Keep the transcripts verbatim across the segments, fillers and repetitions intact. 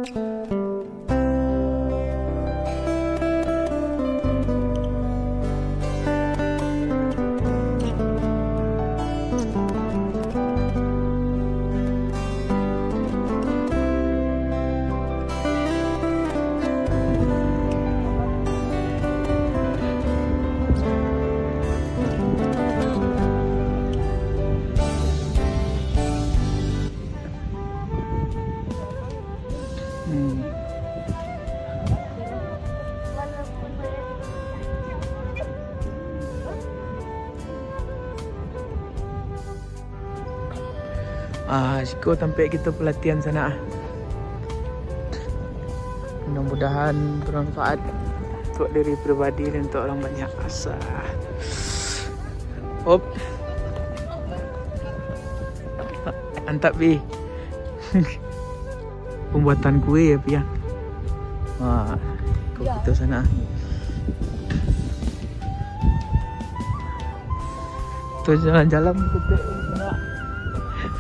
Hmm. Ah, siko tampek kito pelatihan sanak ah. Mudah-mudahan bermanfaat untuk diri pribadi dan untuk orang banyak. Asa. Hop. Mantap, Bi. Pembuatan kue ya, Pi, ya. Wah, kok Iya. Gitu sana. Tuh jalan-jalan gitu, nak.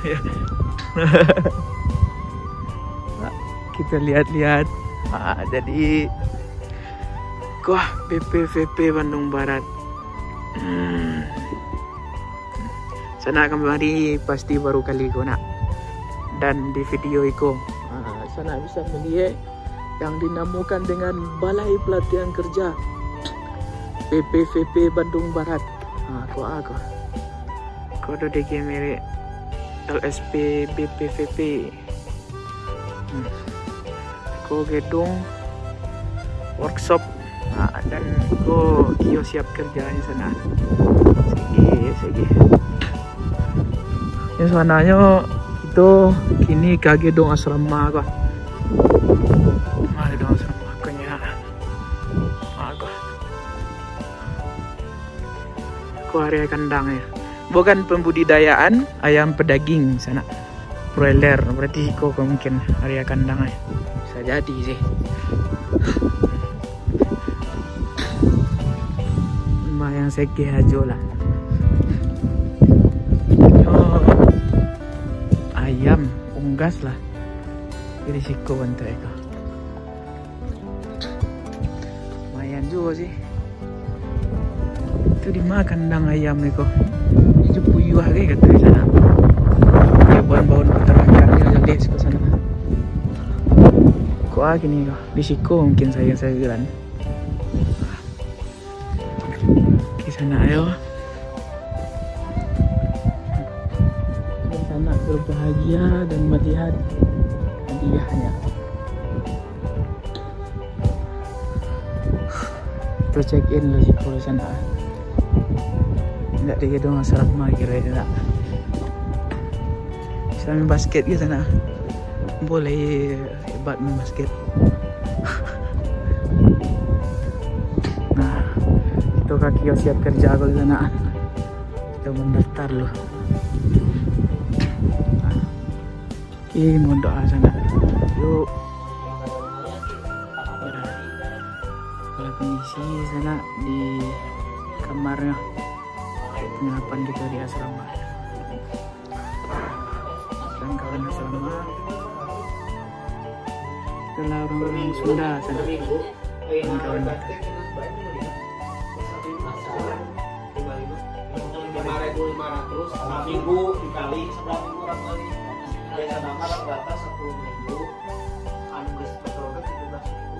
Ya. Nah, kita lihat-lihat. Ah, jadi, kuah P P V P Bandung Barat. Hmm. Sanak kamari pasti baru kali ko nak. Dan di video iko, ah, sanak bisa melihat yang dinamakan dengan Balai Pelatihan Kerja P P V P Bandung Barat. Ah, ko a ko. Ko do D G merek L S P B P V P. Hmm. Ko gedung workshop. Nah, dan ko kios siap kerja di sana. Sigi, sigi. Yang sananyo kito kini ka gedung asrama ko. Nah, gedung asrama ko nyo. Nah, ko. Ko area kandang ya. Bukan pembudidayaan ayam pedaging sanak. Broiler, berarti iko ko mungkin area kandang eh. Bisa jadi sih. Lumayan segeh ajo lah. Oh, ayam unggas lah. Jadi siko bantuak iko. Lumayan juo sih. Tu di ma kandang ayam ni ko? Itu puyuah ke kato di sana. Dia buan baun peternakan ni jaleh siko sana. Ko a kini ko? Di siko mungkin sayur-sayuran. Oke, sanak ayo. Sanak berbahagia dan melihat hadiahnya. Kita check in dulu siko sanak. Indak di gedung asrama kiro indak. Bisa main basket gitu sanak. Boleh hebat main basket. Nah, itu kaki siap kerja kalau sanak. Kita mendaftar dulu. Oke, mohon doa sanak. Yuk. Kalau kondisi sanak di kamarnya, penginapan kita di asrama. Kawan-kawan asrama. Itulah orang-orang Sunda sanak. Kawan-kawan. Lima ribu lima ratus, seminggu dikali, sebelah minggu orang beli. Biasa banget rata-rata satu minggu, anu, betul-betul tujuh belas ribu.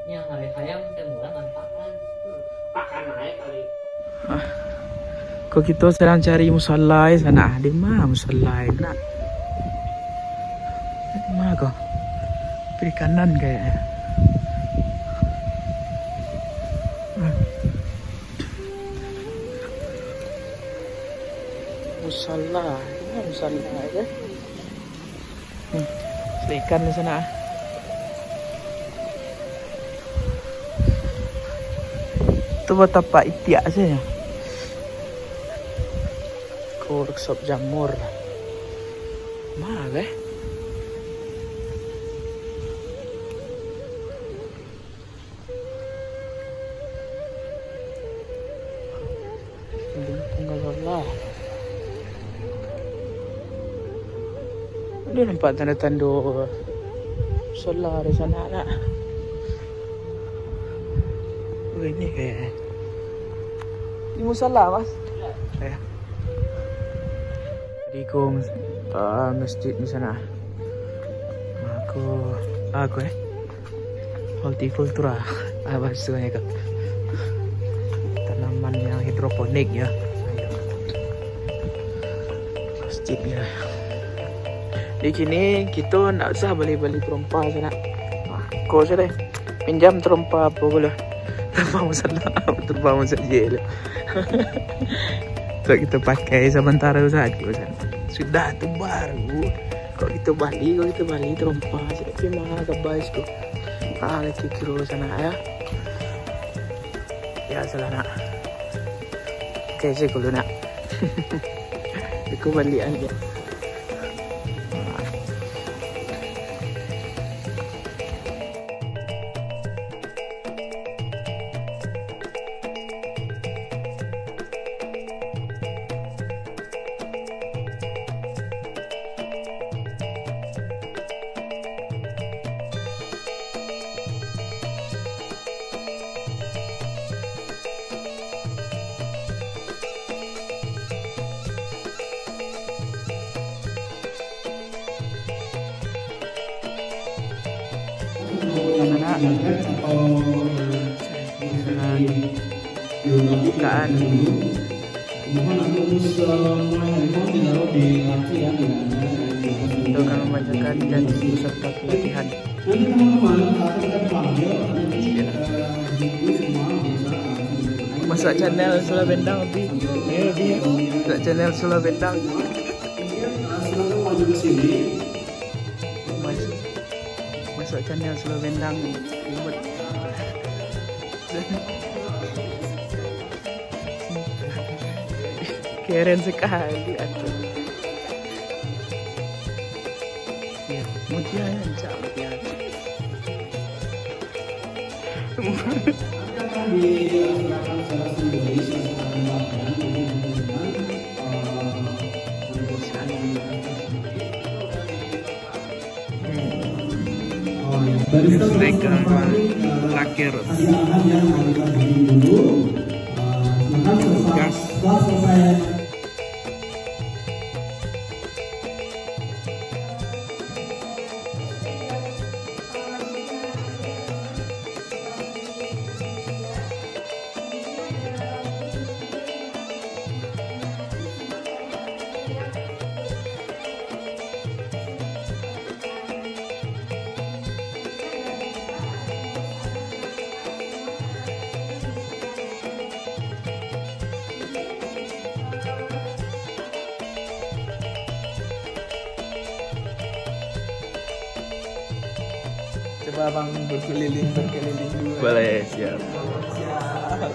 Yang hari hayam teh murah manfaat. Pakan naik kali. Ah. Kok kita sedang cari musala ya sana? Di mana musala ya nak? Di mana kok? Perikanan kayaknya. Ah. Musala, ini musala ya. Hmm, ikan di sana ah. Tu batapak itiak saja. Ko workshop jamur. Mana eh? Ado nampak tando-tando musala di sana nak. Oh, ini kayak. Ini musala, Mas. Ya. Jadi, ko, ah, masjid di sana. Aku, aku, eh. Hortikultura, apa istilahnya ko? Tanaman yang hidroponik, ya. Masjidnya. Di sini kita ndak usah bali-bali terompa sana. Ko sudah. Pinjam terompa apa pula? Terompa musala, terompa musajik lah. Kok kita pakai sementara saja, Ustaz. Sudah tu baru. Kok kita bali, kok kita bali terompa. Tapi mahal ke bais ko. Ah, lagi kilo sana ya. Ya, salah nak. Oke, sih dulu nak. Aku balian ya. Anak-anak, dengan bukaan untuk membacakan janji peserta pelatihan. Masuk channel Sula Bendang, Bi. Ya, Bi. Masuk channel Sula Bendang. Mas-, masuk channel Sula Bendang. Keren sekali atuh. Ya, mutiara, Cak, mutiara. Mereka lakir. Gas. Coba abang berkeliling, berkeliling dulu. Boleh, siap. Siap.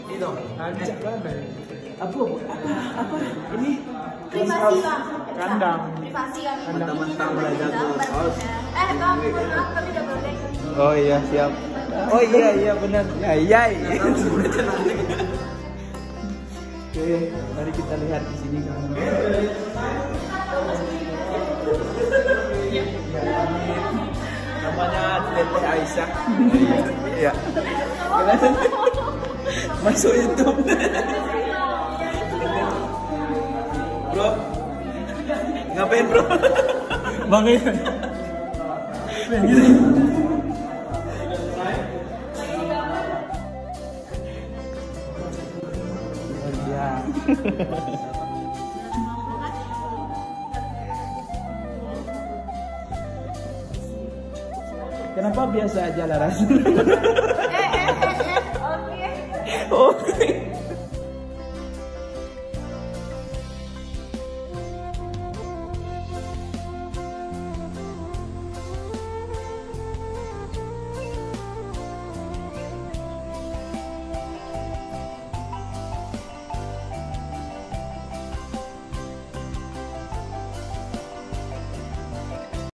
Ini dong, rancak banget. Apa, apa, apa? Ini privasi, Bang. Kandang. Privasi kami. Kandang. Mentang-mentang udah jago kaos. Eh, Bang, mohon maaf, kami udah boleh. Oh iya, siap. Oh iya, iya, benar. Ya, iya, iya. Oke, mari kita lihat di sini, Kang. Namanya Teteh Aisyah. Iya. Masuk YouTube. Bro. Ngapain, Bro? Bang, iya. Kenapa biasa aja lah rasanya? Eh, eh, eh, eh, oke. Oke.